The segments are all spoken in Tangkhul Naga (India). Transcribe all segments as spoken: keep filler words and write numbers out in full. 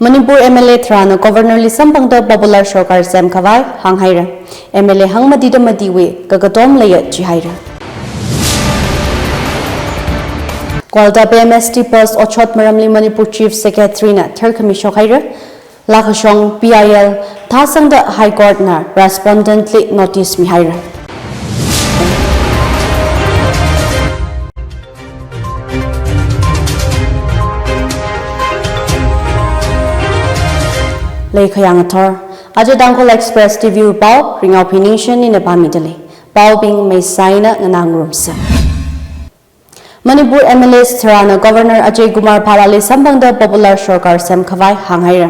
Manipur M L A tharāna Governor li samphangda popular sorkar semkhavai hānghaira. M L A hangmatida matiwui kakatom leiya jihaira. Gwaltabe M S T bus otshot maramli Manipur Chief Secretary na tharkhami shokhaira. Lakhashong P I L thāsangda High Court na respondent li notice mihaira. Leikhayang athor, aja Tangkhul Express T V wui pao, Ringao Pheningshen ina pāmidalei. Paobing meisaina nganāngarumsa. Manipur M L As tharāna Governor Ajay Kumar Bhalla li samphangda popular sorkar semkhavai hānghaira.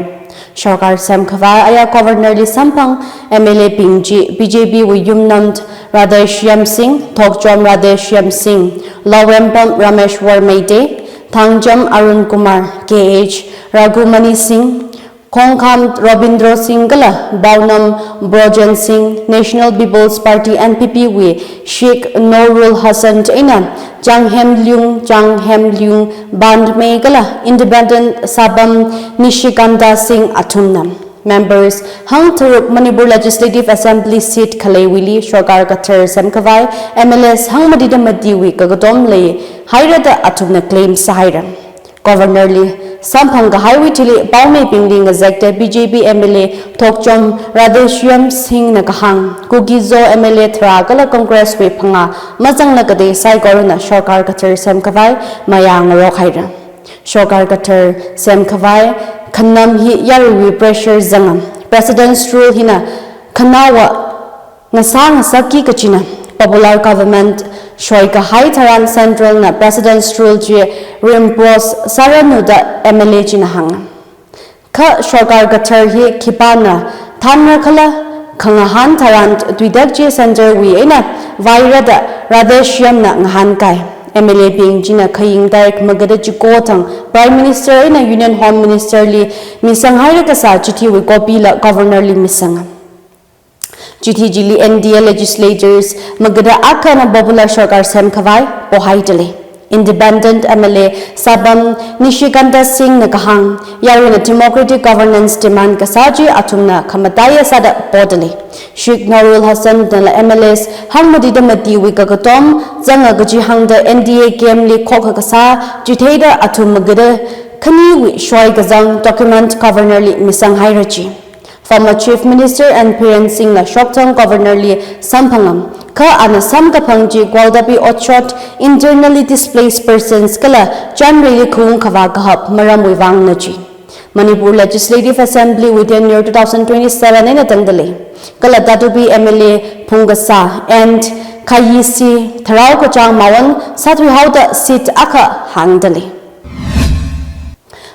Sorkar semkhavai aya Governor li samphang M L A bing chi B J P wui Yumnam Radheshyam Singh, Thokchom Radheshyam Singh, Lorempam Rameshwar Meitei, Thangjam Arun Kumar, K H Raghumani Singh, Khongkham Robindro Singh kala Baonam Brojen Singh, National People's Party, N P P wui Sheikh Noorul Hassan eina Janghemlyung, Janghemlyung Bandmei kala Independent Sabam Nishikanta Singh athumna. Members hangtharuk Manipur Legislative Assembly seat khaleiwuili sorkar kathar semkhavai M L As hangmatida matiwui kakatom leihaira da athumna claim sāhaira. Governor li samphang kahaiwui thili paomeibingli ngazekta B J P M L A Thokchom Radheshyam Singh na kahāng, Kuki-Zo M L A tharā kala Congress wui phangā mazangla katei saikorana sorkar kathar semkhavai mayāngarok haira. Sorkar kathar semkhavai khanam hi yaruiwui pressure zanga. President's Rule hina khanaowa ngasā ngasakki kachina. Popular government shoikahai tharan Central na President's Rule chi reimpose sāranu da M L A china hānga. Kha sorkar kathar hi khipāna thanra khala khangahān tharan tuidak chi Centre wui eina vaira da Radheshyam na ngahānkai. M L A bing china khaying tarik magada chiko thang Prime Minister eina Union Home Minister li misanghaira kasā chithiwui copy la Governor li misanga. Chithi chili N D A legislators magada akhana popular sorkar semkhavai pohaidalei. Independent M L A Sabam Nishikanta Singh na kahāng, yaruina democratic governance demand kasā chi athumna khamataiya sāda podalei. Sheikh Noorul Hassan nala M L As hangmatida matiwui kakatom zanga kaji hāngda N D A camp li khokha kasā chitheida athum magada khaniwui shoi kazang document Governor li misanghaira ji. Former Chief Minister N Biren Singh la shokthang Governor li samphangam, kha ana samkaphang chi Gwaltabe otshot, internally displaced persons kala chanreili khaung khavā kahap maramwui vangna ji. Manipur Legislative Assembly wui tenure two thousand twenty-seven eina tangdalei. Kala Tatubi M L A phungkasā and Khayisi Tharao Kachang Mawan sāthuihaoda seat akha hāngdalei.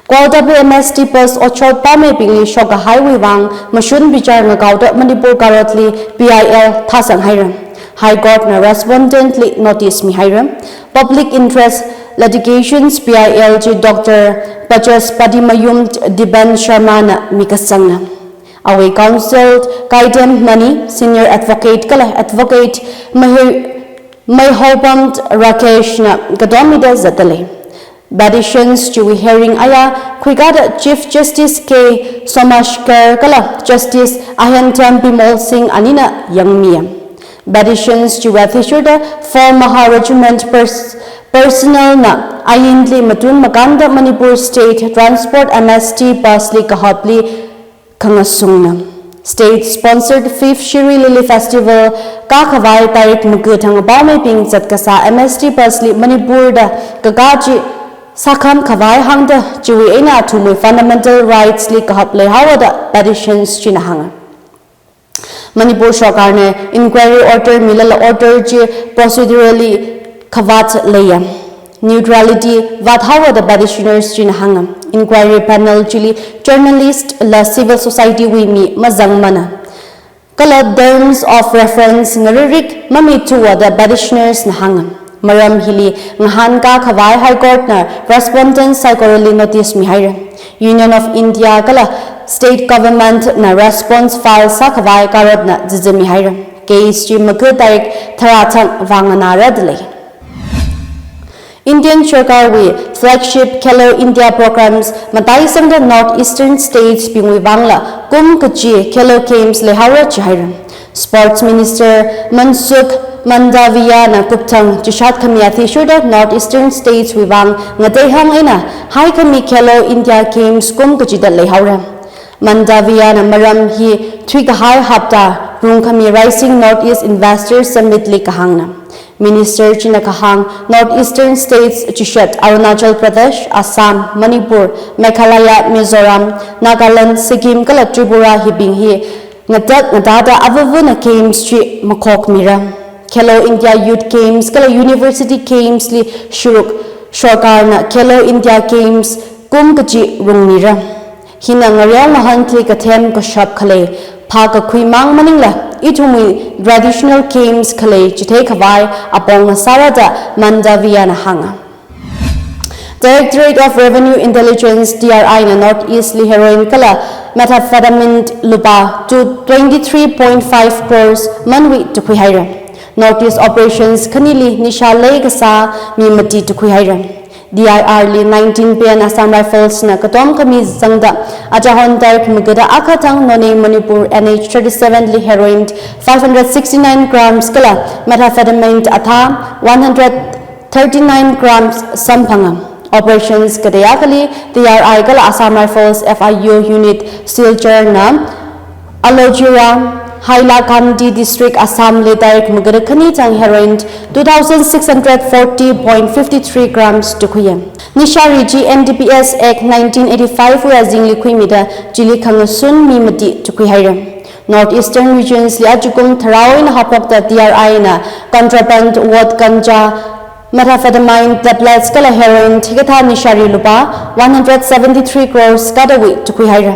Gwaltabe M S T bus otshot paomeibingli shokkahaiwui vang mashun bichar ngakaoda Manipur Karotli P I L thāsanghaira. High Court na respondent li notice mihaira. Public Interest Litigations P I L chi Doctor Pachaspatimayum Dipen Sharma na mikasangna. Awui counsel Kaidem Mani, Senior Advocate kala Advocate Mahi-, Maihoupam Rakesh na katom mida zatdalei. Petitions chiwui hearing aya khuikada Chief Justice K Somashkar kala Justice Ahentham Bimol Singh anina yangmiya. Petitions chiwui athishurda four Maha Regiment pers-, personnel na ainli matun makānda Manipur State Transport M S T bus li kahapli khangasungna. State sponsored fifth Shri Lily Festival kākhavai tarik maga thang paomeibing zatkasā M S T bus li Manipur da kakā chi sākhamkhavai hāngda chiwui eina athumwui fundamental rights li kahap leihaowa da petitions china hānga. Manipur sorkarna inquiry order milala order chi procedurally khavāt leiya. Neutrality vāthaowa da petitioners china hānga. Inquiry panel chili journalist la civil society wui mi mazangmana. Kala terms of reference ngaririk mamithuwa da petitioners na hānga. Maram hili ngahānkā khavai High Court na respondent saikorali notice mihaira. Union of India kala state government na response file sākhavai Karot na zizimihaira. Case chi maga tarik tharā thang vānganāra dalei. Indian Sarkarwui flagship Khelo India programs mataisangda North Eastern States bingwui vangla kum kachi Khelo Games leihaora jihaira. Sports Minister Mansukh Mandaviya na kupthang chishat khami athishurda North Eastern States wui vang ngateihang eina haikhami Khelo India Games kum kachida leihaora. Mandaviya na maram hi thuikahai hapta rungkhami Rising Northeast Investor Summit li kahāngna. Minister china kahāng North Eastern States chishat Arunachal Pradesh, Assam, Manipur, Meghalaya, Mizoram, Nagaland, Sikkim kala Tripura hibing hi ngatak ngatada avavuna Games chi makhokmira. Khelo India Youth Games kala University Games li shuruk sarkarna Khelo India Games kum kachi rungmira. Hina ngareo mahānli kathem kashap khalei phākakhui mang maningla ithumwui traditional games khalei chitheikhavai apong ngasārada Mandaviya na hānga. Directorate of Revenue Intelligence, D R I na North East li heroin kala methamphetamine lupā twenty-three point five crores manwui tukhuihaira. North East operations khanili nisha leikasā mi mati tukhuihaira. D I R li nineteen P N Assam Rifles na katom khami zangda achahon tarik magada akha thang Noney Manipur N H thirty-seven li heroin five hundred sixty-nine grams kala methamphetamine athā one hundred thirty-nine grams samphanga. Operations katei akhali D R I kala Assam Rifles F I U unit Silchar na Aluchira, Hailakandi District, Assam li tarik magada khani thang heroin two thousand six hundred forty point fifty-three grams tukhuiya. Nishari chi N D P S Act nineteen eighty-five wui azingli khuimida chili khangasun mi mati tukhuihaira. North Eastern regions li achukum tharao eina haophokta D R I na contraband ot ganja, methamphetamine tablets kala heroin hikathā nishari lupā one hundred seventy-three crores kadawui tukhuihaira.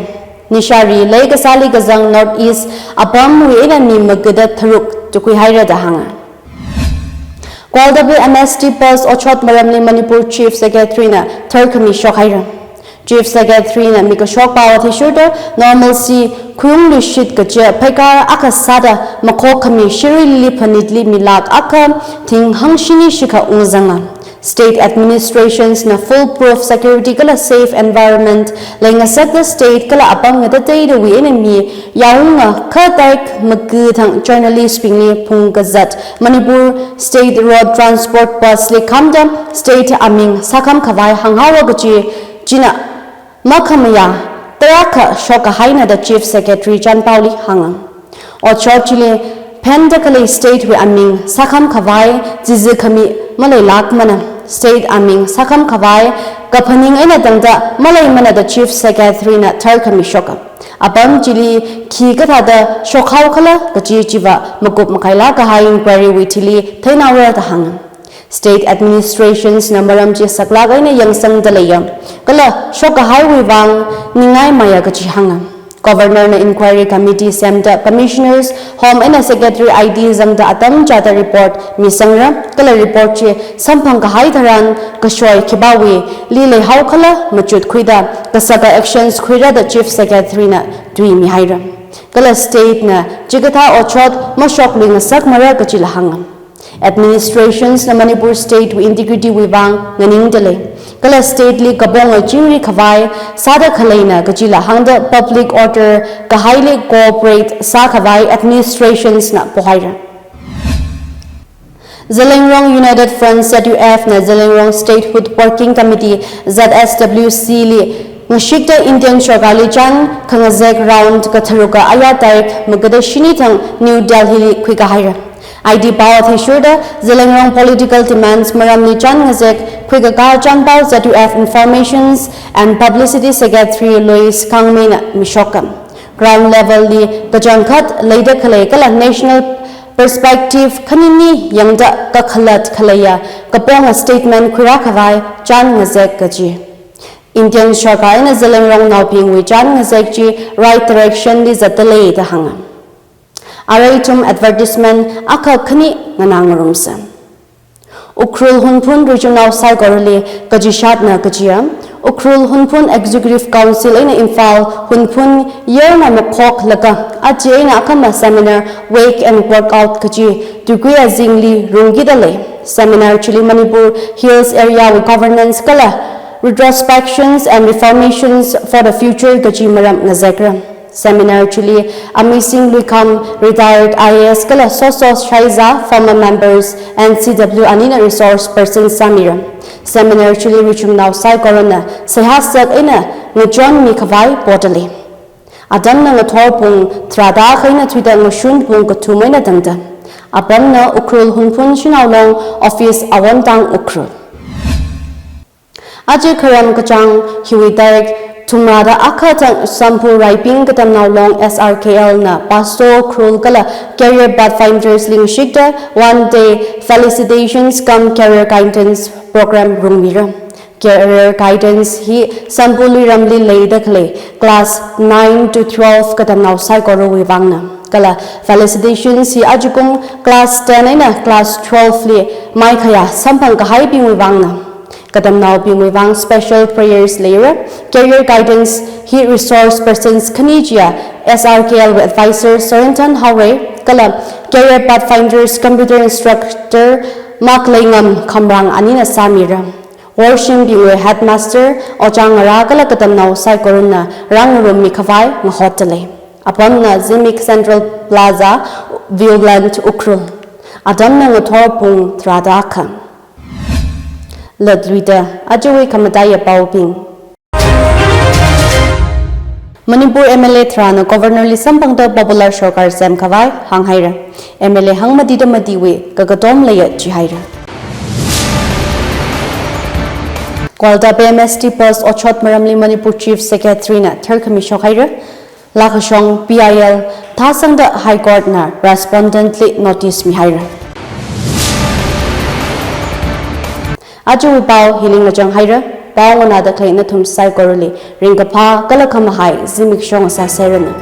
Nishari leikasāli kazang North East apamwui eina mi magada tharuk tukhuihaira da hānga. Gwaldabli M S T Pulse ochot maramli Manipur Chief Secretary na tharkhami shokhaira. Chief Secretary na mikashok pao athishurda normalcy khuiungluishit kaja pheikar akha sāda makhokkhami Shirui Lily phanitli mi lakh akha thing hangshini shikha ungzanga. State administrations na foolproof security kala safe environment leingasakta state kala apam ngatateidawui eina mi yaunga kha tarik maga thang journalist bingli phungkazat Manipur State Road Transport Bus li khamda state aming sākham khavai hānghaowa kaji china makhamayā tarākha shokkahaina da Chief Secretary chanpaoli hānga. Ochot chili phenda khalei state wui aming sākham khavai zizi khami maleilākmana. State aming sākham khavai kaphaning eina tangda maleimana da Chief Secretary na tharkhami shoka. Apam chili khikathāda shokhao khala kaji chiva makup makailāk kahai inquiry wui thili theinaora da hānga. State administrations na maram chi saklāk eina yangsangda leiya. Kala shokkahaiwui vang ningai maya kaji hānga. Governor na inquiry committee semda commissioners, home eina secretary I D zangda atam chāda report misangra. Kala report chi samphang kahai tharan kashoi khipāwuili leihao khala machut khuida kasaka actions khuira da Chief Secretary na tui mihaira. Kala state na chikathā ochot mashokluingasakmara kajila hānga. Administrations na Manipur State wui integrity wui vang nganingda lei. Kala state li kaponga chingri khavai sāda khaleina kajila hāngda public order kahaili cooperate sākhavai administrations na pohaira. Zeliangrong United Front Z U F na Zeliangrong Statehood Working Committee Z S W C li ngashikta Indian sarkarli chān khangazek round katharuka aya tarik magada shini thang New Delhi li khuikahaira. I D pao athishurda Zeliangrong political demands maramli chān ngazek khuikakā chanpao Z U F Informations and Publicity Secretary Louis Kangmei na mishoka. Ground level li kachangkhat leida khalei kala national perspective khanini yangda kakhalat khaleiya kaponga statement khuira khavai chān ngazek kaji. Indian sarkar eina Zeliangrongnaobingwui chān ngazek chi right direction li zatda lei da hānga. Arui ithum advertisement akha khani nganāngarumsa. Ukhrul Hunphun Regional Cycle Rally kachishatna kajiya, Ukhrul Hunphun Executive Council eina Imphal Hunphun yerna makhoklaga aja eina akhama seminar Wake and Work Out kaji tuikui azingli rungkida lei. Seminar chili Manipur Hills Area wui governance kala retrospections and reformations for the future kaji maram ngazekra. Seminar chili Amazing Luikham, retired I A S kala Soso Shaiza, former members, N C W anina resource person sāmira. Seminar chili richumnao saikorana seihā sak eina ngachonmi khavai podalei. Atamna ngathor pung tharāda akha eina thuida ngashun pung kathum eina tangda. Apamna Ukhrul Hunphun Shanao Long Office Awontang Ukhrul. Aja kharam kachāng hiwui tarik thumrāda akha thang Samphu Raiping Katamnao Long S R K L na Pastor Ukhrul kala Career Pathfinders li ngashikta one day felicitations cum career guidance program rungmira. Career guidance hi Samphu Luiramli leida khalei class nine to twelve katamnao saikorawui vangna. Kala felicitations hi ajakum class ten eina class twelve li maikhaya samphang kahaibingwui vangna. Katamnaobingwui vang special prayers leira. Career guidance hi resource persons khani chiya S R K L wui advisor Sorenthon Haorei kala Career Pathfinders computer instructor Makleingam Khamrang anina sāmira. Worshimbingwui headmaster Ojā Ngara kala katamnao saikorana rāngarummi khavai ngahotdalei. Apamna Zimik Central Plaza, Viewland Ukhrul. Atamna ngathor pung tharāda akha. Latluida ajawui khamataiya paobing. Manipur M L A tharāna Governor li samphangda popular sorkar semkhavai hānghaira. M L A hangmatida matiwui kakatom leiya jihaira. Gwalda P M S T bus otshot maramli Manipur Chief Secretary na tharkhami shokhaira. Lakhashong P I L thāsangda High Court na respondent li notice mihaira. Ajawui pao hili ngachang haira. Pao nganāda khalei nathum saikorali ringkaphā kala khamahai zimiksho sāseranu.